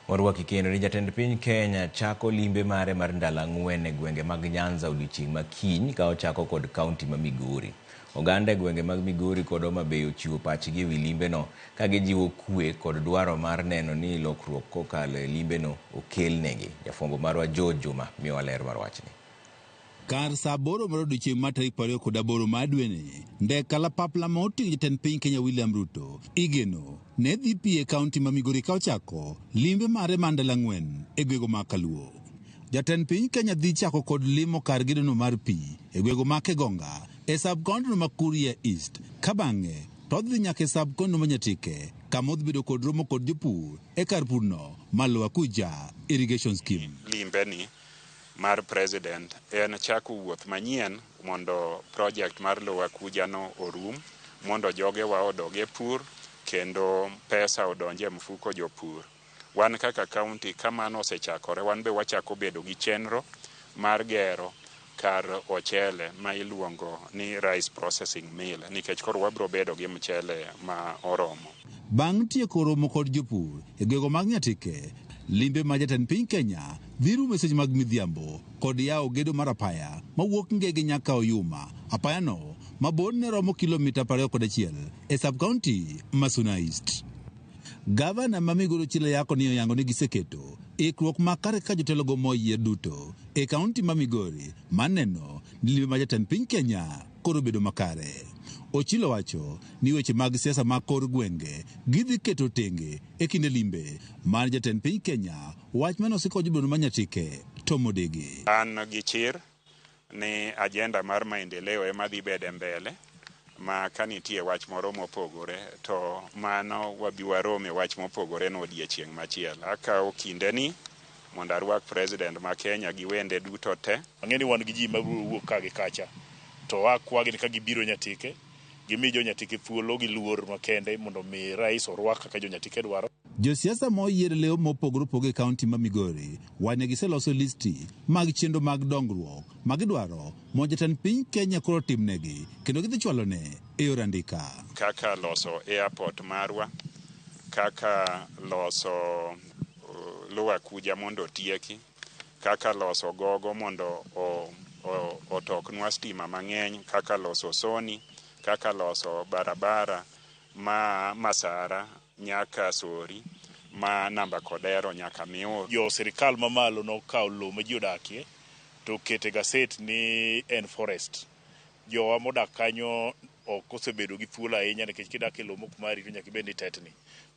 Warwaki kendo ni jatend piny Kenya chako limbe mare mar ndalo 4 e gwenge mag Nyanza odiochieng' ma kiny ka ochako kod kaunti ma Migori. Oganda e gwenge mag Migori kod Homa Bay ochiwo pachgi e wi limbeno ka gijiwo kwe kod dwaro mar neno ni lokruok kokalo e limbeno okelnegi. Jafwambo marwa George Juma miyowa ler mar wachni. Kar saa 8 mar odiochieng' mar tarik 28 mar dweni, ndek kalapapla ma oting'o jatend piny Kenya William Ruto igeno ne dhi piyo e kaunti ma Migori ka ochako limbe mare mar ndalo 4 e gwego ma Kaluo. Jatend piny Kenya dhi chako kod limo kar gedono mar pi e gwego ma Kegonga e sub-county ma Kuria East, ka bang'e to odhi nyaka e sub-county ma Nyatike kama odhi bedo kod romo kod jopur e kar purno ma Lower Kuja Irrigation Scheme. Limbe ni mar president en chako wuoth manyien mondo project mar Lower Kuja no orum, mondo jogewa odog e pur kendo pesa odonj e mfuko jopur. Wan kaka county ka mano osechakore, wan be wachako bedo gi chenro mar gero kar ochele ma iluongo ni rice processing mill, nikech koro wabiro bedo gi mchele ma oromo. Bang' tieko romo kod jopur e gwego mag Nyatike, limbe ma jatend piny Kenya dhi rumo e seche mag midhiambo kod yawo gedo mar apaya mawuok Ngege nyaka Oyuma. Apayano ma borne romo kilomita 21 e sub-county ma Suna East. Gavana ma Migori Ochilo Ayacko ni oyango ni giseketo ikruok makare ka jotelogo moyier duto e kaunti ma Migori mar neno ni limbe ma jatend piny Kenya koro bedo makare. Ochilo wacho ni weche mag siasa mag kor gwenge gidhi keto tenge e kinde limbe mar jatend piny Kenya, wach mane osiko jobedo ma Nyatike Tom Odege. An gi chir ni agenda mar maendeleo ema dhi bedo e mbele, ma ka nitie wach moro mopogore to mano wabi warom e wach mopogore no odiechieng' machielo. Akawo kindeni mondo arwak president ma Kenya gi wende duto te. Ang'e ni wan gi ji mabiro wuok ka gi kacha, to akwagi ni ka gibiro Nyatike, gimi jo Nyatike thuolo gi luor makende mondo mi rais orwak kaka jo Nyatike dwaro. Josiasa ma oyier leo mopogore opogore e kaunti ma Migori wane giseloso listi mag chenro mag dongruok ma gidwaro mondo jatend piny Kenya koro otimnegi kendo gidhi chwalone e yor andika. Kaka loso airport marwa, kaka loso Lower Kuja mondo otieki, kaka loso gogo mondo otoknwa stima mang'eny, kaka loso soni, kaka loso barabara ma Masara nyaka Sori, ma Namba Kodero nyaka Miur. Jo sirikal mamalo nokawo lowo ma ji odakie to okete gaset ni en forest. Jowa modak kanyo ok osebedo gi thuolo ahinya nikech kidak e lowo mok mari to nyaka ibed ni tetni.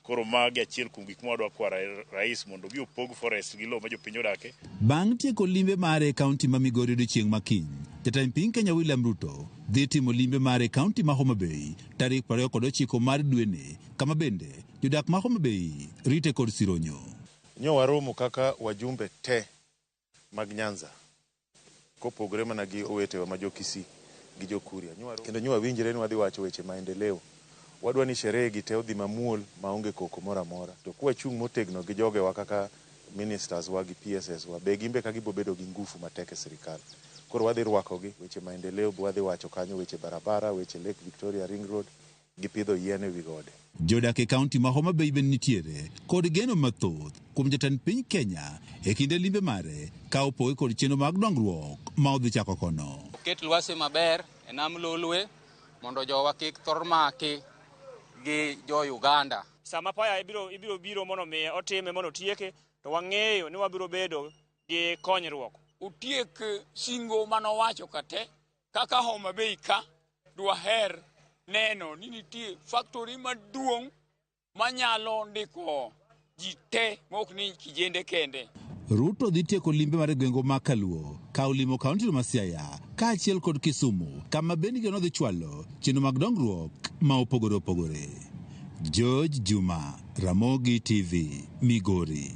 Koro magi achiel kuom gik ma wadwa kwa rais mondo obi opog forest gi lowo ma jopiny odake. Bang' tieko limbe mare e kaunti ma Migori odiochieng' ma kiny, jatend piny Kenya William Ruto dhi timo limbe mare e kaunti ma Homa Bay tarik 29 mar dweni, kama bende jodak ma Homa Bay rite kod sironyo. Nyo waromo kaka wajumbe te mag Nyanza kopogore mana gi owetewa ma jo Kisii gi jo Kuria. Kendo nyo wawinjre ni wadhi wacho weche maendeleo. Wadwa ni sherehe gi te odhi mamuol maonge koko moro amora. To kwachung' motegno gi jogewa kaka ministers wa gi PSS wa, be gimbe ka gibo bedo gi ngufu matek e sirikal. Koro wadhi rwakogi, weche maendeleo be wadhi wacho kanyo, weche barabara, weche Lake Victoria Ring Road, gi pidho yien e wi gode. Jodak e kaunti ma Homa Bay bende nitiere kod geno mathoth kuom jatend piny Kenya e kinde limbe mare ka opoge kod chenro mag dongruok ma odhi chako kono. Oket lwasi maber e nam Lolwe mondo jowa kik thor maki gi jo Uganda. Sama apaya ibiro biro mondo mi otime mondo otieke, to wang'eyo ni wabiro bedo gi konyruok. Otiek singo manowacho kate kaka Homa Bay ka dwaher neno ni nitie factory maduong' manyalo ndiko ji te mok ni kijende kende. Ruto dhi tieko limbe mar gwenge ma Kaluo ka olimo kaunti ma Siaya kaachiel kod Kisumu kama bende nodhi chwalo chenro mag dongruok ma opogore opogore. George Juma, Ramogi TV, Migori.